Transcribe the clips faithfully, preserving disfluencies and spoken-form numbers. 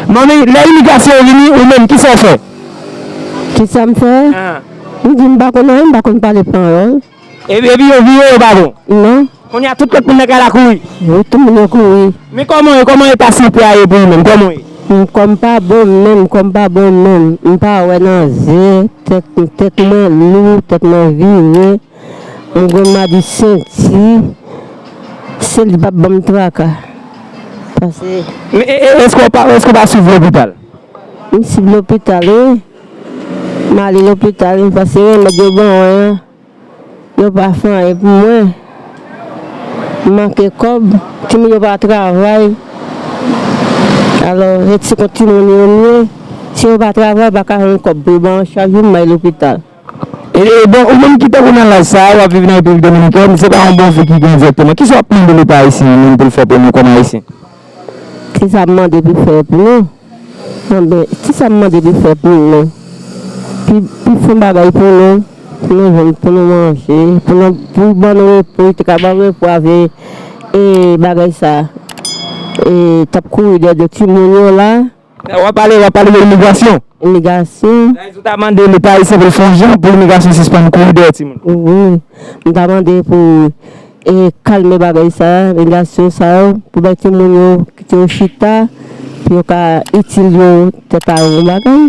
Manmi, lè imigrasyon yo vini, ou menm, kisa w fè? Kisa m fè? Ah. M di m pa konn anyen, m pa konn pale panyòl. Epi, epi yo vire, yo pa bon. Non. Kounye a tout lòt moun nan kay la kouri. Wi, tout moun yo kouri. Men kòman, kòman eta sante a ye pou ou menm? Kòman w ye? M, kò m pa bon menm, kò m pa bon menm. M pa wè nan zye, tèt, tèt mwen lou, tèt mwen vire. M gen maladi senti, se li p ap ban m traka. Pase Men, e, e, èske w pa, èske w pa swiv lopital? M swiv lopital, wi. M ale lopital, pase remèd yo ban mwen an, yo pa fè anyen pou mwen. M manke kòb, timoun yo pa travay. Alò, e ti kont timoun yo m ye. Si yo pa travay, yo pa ka jwenn kòb pou yo ban yo chak jou, m bay lopital. E, e, bon, ou menm ki tankou nan laj sa a, w ap viv nan Repiblik Dominikèn, se pa yon bon vi ki gen dirèkteman. Kisa w ap mande Leta ayisyen an menm pou l fè pou nou kòm Ayisyen? Kisa m mande pou l fè pou nou? Anben, kisa m mande pou l fè pou nou? Pou, pou l fè yon bagay pou nou, pou nou jwenn, pou nou manje, pou nou, pou l ban nou repo, li te ka ban nou repo avè, e, bagay sa, e, t ap kouri dèyè de timoun yo la. W ap pale, w ap pale de imigrasyon. Imigrasyon. Sa vle di ou ta mande Leta ayisyen pou l fè yon jan pou imigrasyon sispann kouri dèyè timoun. Wi, m ta mande pou, e, kalme bagay sa, imigrasyon sa yo, pou bay timoun yo, kite yo chita, pou yo ka itil yo tèt a yo yon bagay.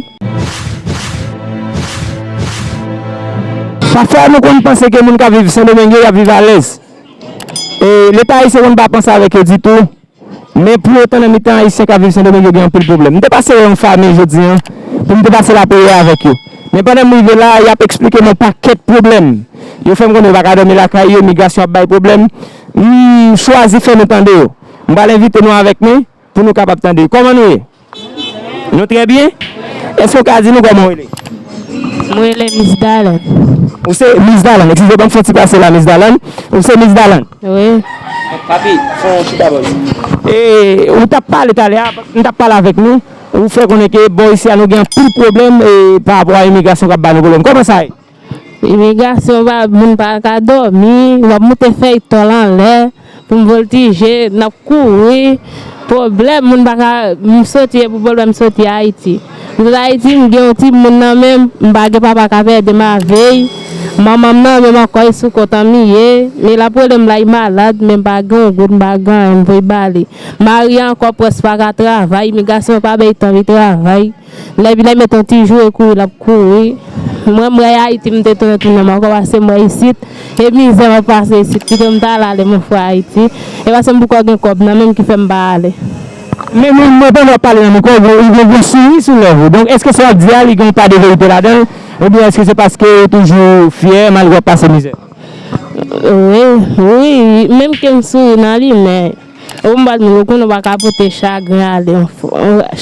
Pafwa nou konn panse ke moun k ap viv Sendomeng yo, y ap viv alèz. E Leta ayisyen konn pa panse avèk yo ditou. Men pou otan, nan mitan Ayisyen k ap viv Sendomeng yo gen anpil pwoblèm. M te pase wè yon fanmi jodi a, pou m te pase lapriyè avèk yo. Men pandan m rive la, y ap eksplike m yon pakèt pwoblèm. Yo fè m konnen yo pa ka dòmi lakay yo, migrasyon ap bay pwoblèm. M chwazi fè nou tande yo. M pral envite nou avèk mwen pou nou kapab tande yo. Kòman nou ye? Nou trè byen? Èske w ka di nou kòman w rele? Mwen rele Miss Dalan. Ou se Miss Dalan. Eskize, ban m fè yon ti pase la, Miss Dalan. Ou se Miss Dalan? Wi. Papi, fè yon chita bò isi. E, ou t ap pale talè a, m t ap pale avèk nou. Ou fè konnen ke bò isi a nou gen anpil pwoblèm, e, pa rapò a imigrasyon k ap ba nou pwoblèm. Kòman sa ye? Imigrasyon pa, moun pa ka dòmi, w ap moute fèy tòl anlè, pou m voltije, n ap kouri. Pwoblèm, moun pa ka, m soti, e pou pwoblèm soti Ayiti. M sot Ayiti, m gen yon timoun nan men m, m pa gen papa k ap ede m avè l. Manman m nan men m ankò, e sou kont an m li ye. Men l ap rele m la, li malad, men m pa gen yon goud, m pa gen anyen, m voye ba li. Mari ankò prèske pa ka travay, imigrasyon pa bay tan li travay. Lè vin, lè met yon ti jou e kouri, l ap kouri. Mwen, m wè Ayiti, m te tounen tounen m ankò, paske m wè isit, e mizè m ap pase isit, kite m ta al ale, mon frè, Ayiti. E paske m poko gen kòb nan men m ki fè m pa ale. Men, men, mwen pandan w ap pale nan mikwo, ou gen, ou gen yon souri sou lèv ou. Donk, èske sa w ap di a, li gen yon pa de verite ladan l? Oubyen èske se paske ou toujou fyè, malgre w ap pase mizè? Wi, wi, menm ke m souri nan li, men ou konprann, moun ou konnen ou pa ka pote chagren ale, anf-,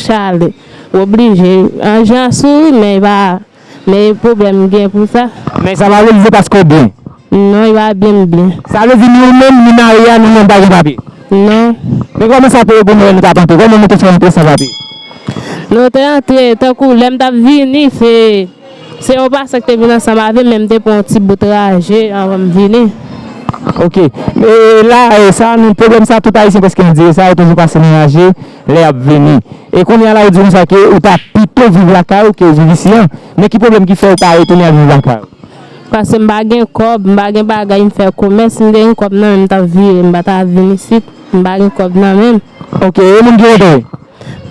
chale. Ou oblije, an jan souri, men e pa, men pwoblèm gen pou sa. Men sa pa vle di se paske w byen. Non, e pa byen m byen. Sa vle di nou menm, ni mari a, nou menm pa gen papye. Non. Men kòman sa te ye pou nou wè nou t ap antre? Kòman nou te fè antre san papye? Nou te antre, tankou lè m t ap vini, se Se yon pasan ki te vin ansanm avè m, men m te pran yon ti bout raje anvan m vini. Ok. E la, e, sa, nou, pwoblèm sa, tout Ayisyen prèske andire sa, yo toujou pase nan raje lè y ap vini. E kounye a la, ou di konsa ke ou ta pito viv lakay ou ke viv isi an. Men ki pwoblèm ki fè ou pa retounen al viv lakay ou? Paske m pa gen kòb, m pa gen bagay, m fè komès, m te gen kòb nan men m, m t ap vire, m pa ta vin isit, m pa gen kòb nan men m. Ok, e moun ki kote w ye?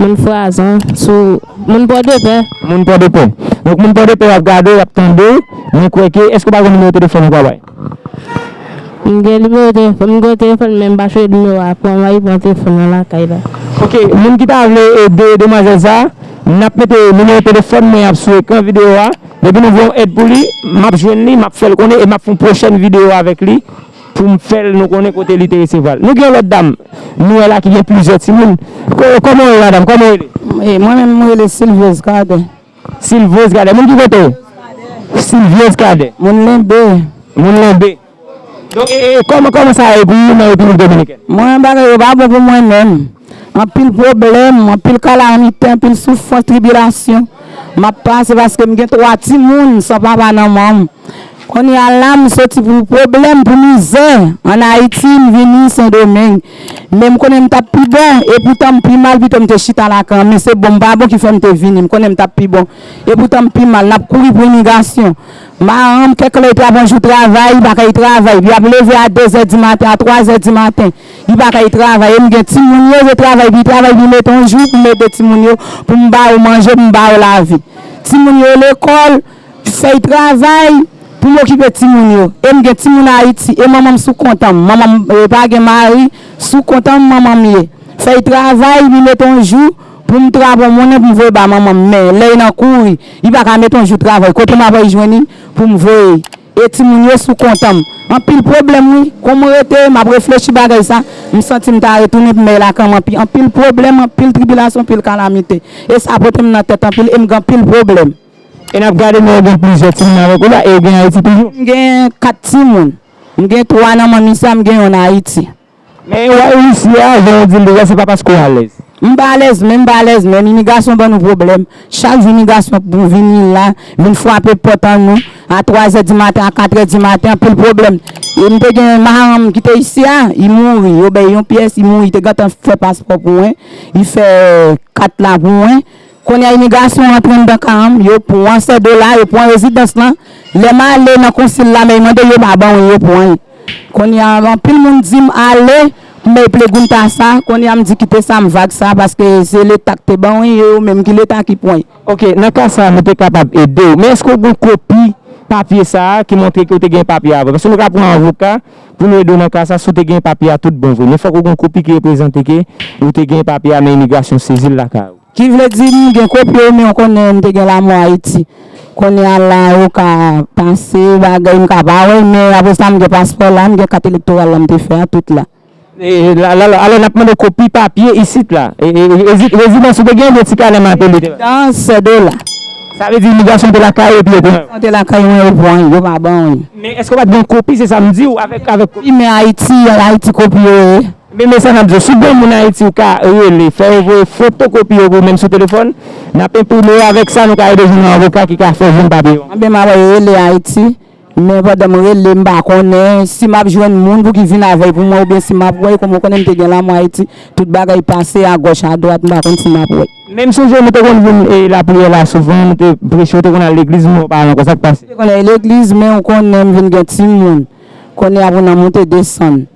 Moun Frazan, sou, moun Pòdepè. Moun Pòdepè. Donk, moun Pòdepè y ap gade w, y ap tande w, men kwè ke, èske w pa gen nimewo telefòn ou ka bay? M gen nimewo telefòn, m gen telefòn, men m pa chonje nimewo a, pou m al pran telefòn nan lakay la. Ok, moun ki ta vle ede demwazèl sa, n ap mete nimewo telefòn mwen ap sou ekran videyo a. Depi nou voye yon èd pou li, m ap jwenn li, m ap fè l konnen e m ap fè yon pwochèn videyo avèk li. Pou m fè l nou konnen kote li te resevwa l. Nou gen yon lòt dam, nou wè la ki gen plizyè timoun. Ko-, kòman w ye, madanm? Kòman w rele? E, mwen menm, mwen rele Silvyèz Kadè. Silvyèz Kadè. Moun ki kote w? Silvyèz Kadè. Moun Lenbe. Moun Lenbe. Donk, e, e, kòman, kòman sa ye pou ou nan Repiblik Dominikèn? Mwen, bagay yo pa bon pou mwen menm. Anpil pwoblèm, anpil kalamite, anpil soufrans, tribilasyon. M ap pase paske m gen twa timoun san papa nan manm. Kounye a la, m soti pou pwoblèm, pou mizè. Ann Ayiti, m vini Sendomeng. Men m konnen m t ap pi bon, epoutan m pi mal, pito m te chita lakay an. Men se bon m pa bon ki fè m te vini. M konnen m t ap pi bon. Epoutan m pi mal, n ap kouri pou imigrasyon. Maran m kèk lè, li t ap yon jou travay, li pa ka travay. Li ap leve a de zè di maten, a twa zè di maten. Li pa ka travay. E m gen timoun yo, yo travay, li travay, li mete yon jou pou m ede timoun yo, pou m ba yo manje, pou m ba yo lavi. Timoun yo lekòl, fè y travay pou m okipe timoun yo. E m gen timoun Ayiti, e manman m sou kont an m. Manman m, e, pa gen mari, sou kont an m manman m ye. Fè y travay, li mete yon jou pou m trape yon monnen pou m voye ba manman m. Men, lè y nan kouri, li pa ka mete yon jou travay. Kote m ap al jwenn li pou m voye? E timoun yo sou kont an m. Anpil pwoblèm, wi. Kon m rete, m ap reflechi bagay sa, m santi m ta retounen pou m al lakay m. Anpi-, anpil pwoblèm, anpil tribilasyon, anpil kalamite. E sa pote m nan tèt anpil, e m gen anpil pwoblèm. E n ap gade, men gen plizyè timoun avèk ou la, e yo gen Ayiti toujou? M gen kat timoun. M gen twa nan manmi sa, m gen youn Ayiti. Men w al isi a, jan yo di l deja, se pa paske w alèz. M pa alèz, men m pa alèz, men imigrasyon ban nou pwoblèm. Chak jou imigrasyon pou vini la, vin frape pòt an nou, a twa zè di maten, a kat è di maten, anpil pwoblèm. E m te gen maranm ki te isi a, li mouri, yo bay yon pyès, li mouri, li te gentan fè paspò pou mwen, li fè kat la pou mwen. Kounye a imigrasyon rantre anndan kay an m, yo pran sèdo la, yo pran rezidans lan. Lè m ale nan konsil la, men mande yo pa ban mwen, yo pran. Kounye a anpil moun di m ale, men plegou m ta sa, kounye a m di kite sa, m vag sa, paske se leta k te ban mwen, yo menm ki leta ki pran. Ok, nan ka sa a, nou te kapab ede w. Men èske w gen kopi papye sa a ki montre ke w te gen papye avan? Paske nou ka pran avoka pou nou ede w nan ka sa a, si w te gen papye a tout bon vre. Men fòk ou gen kopi ki reprezante ke ou te gen papye a, men imigrasyon sezi l lakay ou. Ki vle di m gen kopi yo, men w konnen m te gen lanmò Ayiti. Kounye a la, yo ka pase bagay, m ka pa wè, men apre sa, m gen paspò la, m gen kat elektoral la, m te fè a, tout la. E, la, la, la, alò, n ap mande w kopi papye isit la. E, e, e, rezi-, rezidans ou te gen, oubyen ti kanè m apele te? Nan sèdo la. Sa vle di imigrasyon te lakay ou epi yo pran yo? Yo te lakay mwen, yo pran yo, yo pa ban mwen. Men èske w pa t gen kopi, se sa m di w, avèk, avèk kopi? Wi, men Ayiti, Ayiti kopi yo ye. Men, men sa n ap di w, si w gen moun Ayiti, ou ka rele, fè yo voye fotokopi yo pou ou menm sou telefòn, n ap enprime yo, avèk sa, nou ka ede w jwenn yon avoka ki ka fè w jwenn papye yo. Anben, m ap rele Ayiti, men pandan m rele, m pa konnen si m ap jwenn moun pou ki vin avè l pou mwen, oubyen si m ap wè l, kòm ou konnen m te gen lanmò Ayiti, tout bagay pase agòch, adwat, m pa konn si m ap wè l. Men m sonje nou te konn vin, e, lapriyè la souvan, nou te preche, ou te konn al legliz, men ou pa al ankò, sa k pase? M te konn al legliz, men ou konnen m vin gen timoun. Kounye a pou nan moute desann.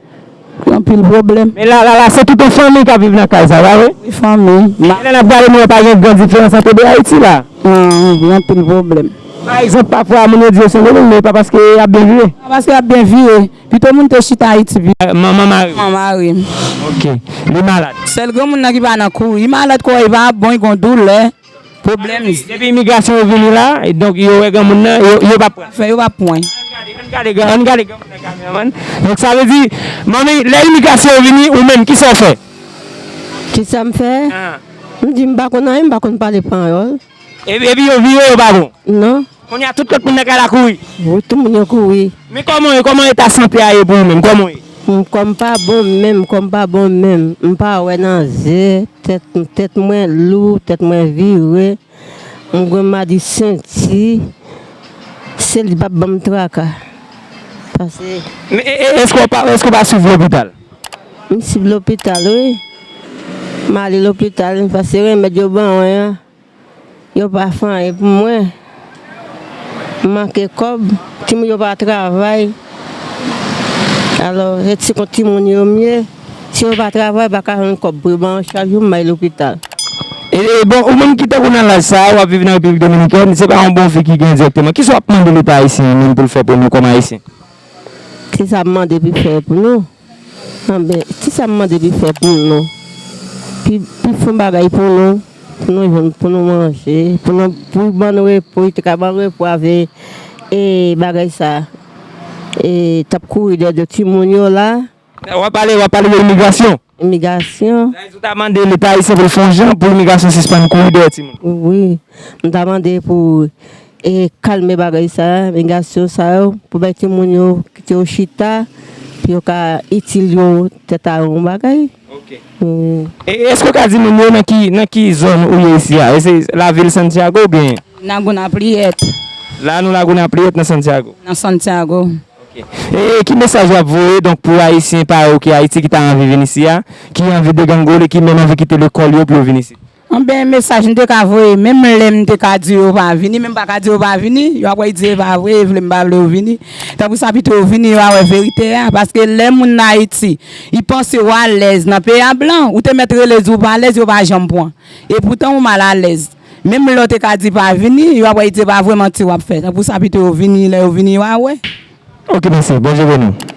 Anpil pwoblèm. Men la, la, la, se tout yon fanmi k ap viv nan kay sa, pa vre? Wi, fanmi. Men lè n ap gade, nou wè pa gen gran diferans ant de Ayiti la. Nan, gen anpil pwoblèm. Pa egzanp, pafwa, moun yo di yo Sendomeng, men e pa paske y ap byen vire. Pa paske y ap byen vire. Pito moun te chita Ayiti pi. Manman mari w? Manman mari m. Ok. Li malad? Sèl granmoun nan ki pa nan kouri. Li malad, kò li pa bon, li gon doulè. Pwoblèm. Depi imigrasyon yo vini la, e donk yo wè granmoun nan, yo, yo p ap pran. Fè yo p ap pran. Ann gade, ann gade, ann gade granmoun nan, kameramann. Donk sa vle di, manmi, lè imigrasyon yo vini, ou menm, kisa w fè? Kisa m fè? Ah. M di m pa konn anyen, m pa konn pale panyòl. Epi, epi yo vire, yo pa bon? Non. Kounye a tout lòt moun nan kay la kouri. Wi, tout moun yo kouri. Men kòman w ye? Kòman eta sante a ye pou ou menm? Kòman w ye? M, kò m pa bon menm, kò m pa bon menm. M pa wè nan je, tèt, tèt mwen lou, tèt mwen vire. M gen maladi senti. Se li p ap ban m traka. Pase. Men, e, e, èske w pa, èske w pa swiv lopital? M swiv lopital, wi. M ale lopital, pase remèd yo ban mwen an. Yo pa fè anyen pou mwen. M manke kòb, timoun yo pa travay. Alò, se ti kont timoun yo m ye. Si yo pa travay, pa ka jwenn kòb pou yo ban yo chak jou m bay lopital. E, e bon, ou menm ki tankou nan laj sa a, w ap viv nan Repiblik Dominikèn, se pa yon bon vi ki gen dirèkteman. Kisa w ap mande Leta ayisyen an menm pou l fè pou nou kòm Ayisyen? Kisa m mande pou l fè pou nou? Anben, kisa m mande pou l fè pou nou? Pou, pou l fè yon bagay pou nou, pou nou jwenn, pou nou manje, pou nou, pou l ban nou repo, li te ka ban nou repo avè, e, bagay sa, e, t ap kouri dèyè de timoun yo la. W ap pale, w ap pale de imigrasyon? Imigrasyon. Sa vle di w ta mande Leta ayisyen pou l fè yon jan pou imigrasyon sispann kouri dèyè timoun? Wi, m ta mande pou e kalme bagay sa, imigrasyon sa yo, pou bay timoun yo, kite yo chita, pou yo ka itil yo, tèt a yo yon bagay. Ok. Wi. E èske w ka di moun yo nan ki, nan ki zòn ou ye isi a? E se lavil Santiago oubyen? Nan Gonayiv. La nou Lagonav, Liyèt, nan Santiago. Nan Santiago. E ki mesaj w ap voye donk pou Ayisyen pa yo ki Ayiti ki ta anvi vin isi a, ki anvi degangole, ki menm anvi kite lekòl yo pou yo vin isi? Anben, mesaj m te ka voye, menm lè m te ka di yo pa vini, men m pa ka di yo pa vini, yo ap wè di e pa vre, e vle m pa vle yo vini. Tanpri sa pito yo vini, yo a wè verite a, paske lè moun nan Ayiti, li panse w alèz nan peyi a blan, ou te mèt rele di w pa alèz, yo pa janm pran. E poutan ou mal alèz. Menm lè w te ka di pa vini, yo ap wè di e pa vre, manti w ap fè. Tanpri sa pito yo vini, lè yo vini, yo a wè. Ok, mèsi. Bondye beni w.